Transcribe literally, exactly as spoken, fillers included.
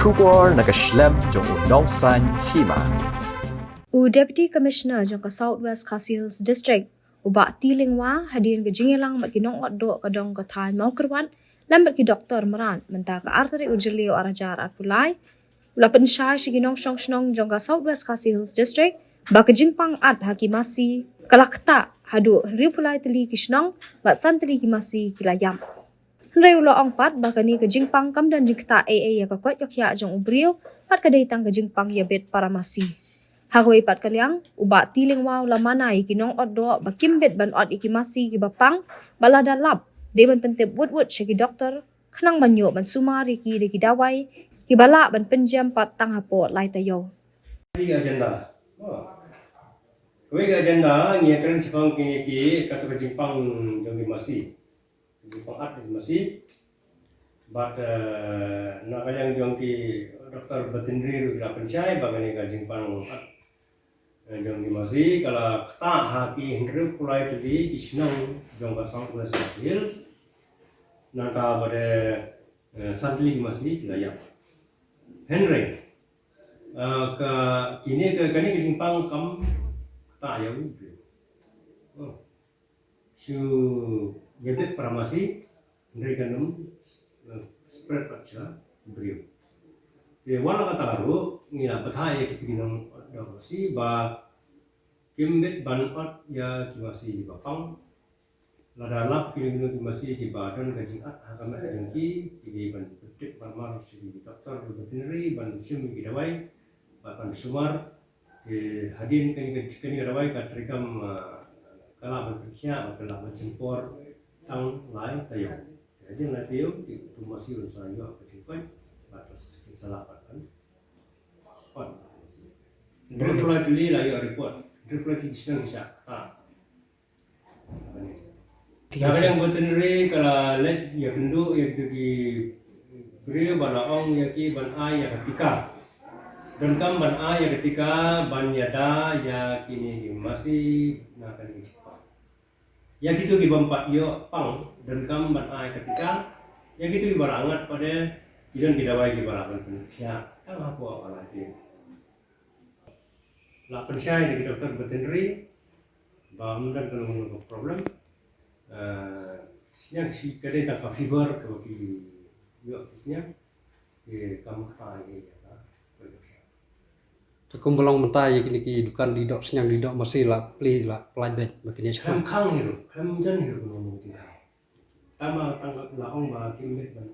Khubor na ka shlem jong u Nongsaiñ Hima. U Deputy Commissioner jong ka South West Khasi Hills District, u Bah T. Lyngwa, hadien ka jingïalang bad ki nongotdoh ka dong ka thaiñ Mawkyrwat lem bad ki doktor mrad mynta ka ar tarik u Jylliew ar hajar arphew lai, u la pynshai sha ki nongshong shnong jong ka South West Khasi Hills District ba ka jingpang at ha ki masi ka la ktah haduh hynriewphew lai tylli ki shnong bad san tylli ki masi ki la ïap. Hynrei u la ong pat ba kane ka jingpang kam don jingktah ei ei ïa ka koit ka khiah jong u briew, bad ka dei tang ka jingpang ïabit para masi. Ha kawei pat ka liang, u Bah T. Lyngwa u la mana ïa ki nongotdoh ba kim bit ban ot ïa ki masi kiba pang, bad lada lap, dei ban pyntip wut wut sha ki doktor, khnang ban ïoh ban sumar ïa ki da ki dawai kiba lah ban pynjem pat tang hapoh lai taïew. Kawei ka agenda. Oh. Kawei ka agenda, ngi ïa kren shaphang kine ki, kato ka jingpang jong ki masi. Jingpang at jong ki masi. Bad, eh, na ka liang jong ki doktor veterinary ruh ki la pynshai ba kane ka jingpang at, eh, jong ki masi ka la ktah ha ki hynriewphew lai tylli ki shnong jong ka South West Khasi Hills. Nangta bad, eh, san tylli ki masi ki la ïap. Hynrei, eh, ka, kine ka, kane ka jingpang kam ktah ïa u briew. Oh. Shu ïabit para masi, hynrei kan ym, eh, spread pat sha briew. Te wat la katta ruh, ngi la bthah ïa kito ki nongotdoh masi ba kim bit ban ot ïa ki masi ba pang. Lada lap kino kino ki masi kiba don ka jingat ha ka met jong ki, ki dei ban pyntip marmar sha ki doktor veterinary ban shim ïa ki dawai, bad ban sumar. Te hadien kane ka, kane ka dawai ka treikam, ah, ka lah ban pynkhiah, bad ka lah ban shim por tang lai taïew. Te hadien lai taïew, te uto u masi un sa ïoh ka jingkoit, bad kin sa lah pat ban ot. Hynriewphew lai tylli la ïoh report. Hynriewphew lai tylli ki shnong ki shah ktah. Te na ka liang veterinary ka la leit ïakynduh ïa kito ki briew ba la ong ïa ki ban ai ïa ka tika. Donkam ban ai ïa ka tika ban ïada ïa kine ki masi na kane ka jingpang. Ïa kito ki bym pat ïoh pang, donkam ban ai ka tika. Ïa kito kiba la ngat pat de, ki don ki dawai kiba lah ban pynkhiah tang hapoh ka lai taïew. La pynshai da ki doktor veterinary ba ym don kano kano ka problem. Eh, sniang shi ka dei tang ka fever kaba ki ïoh ki sniang. Te kam ktah ei ei ïa ka. Te kumba long mynta ïa kine ki dukan dih doh sniang dih doh masi la plie la pyllait beit ba kine. Khlem khang hi ruh, khlem don hi ruh kano kano ka jingkhang. Tang ba tang la ong ba kim bit ban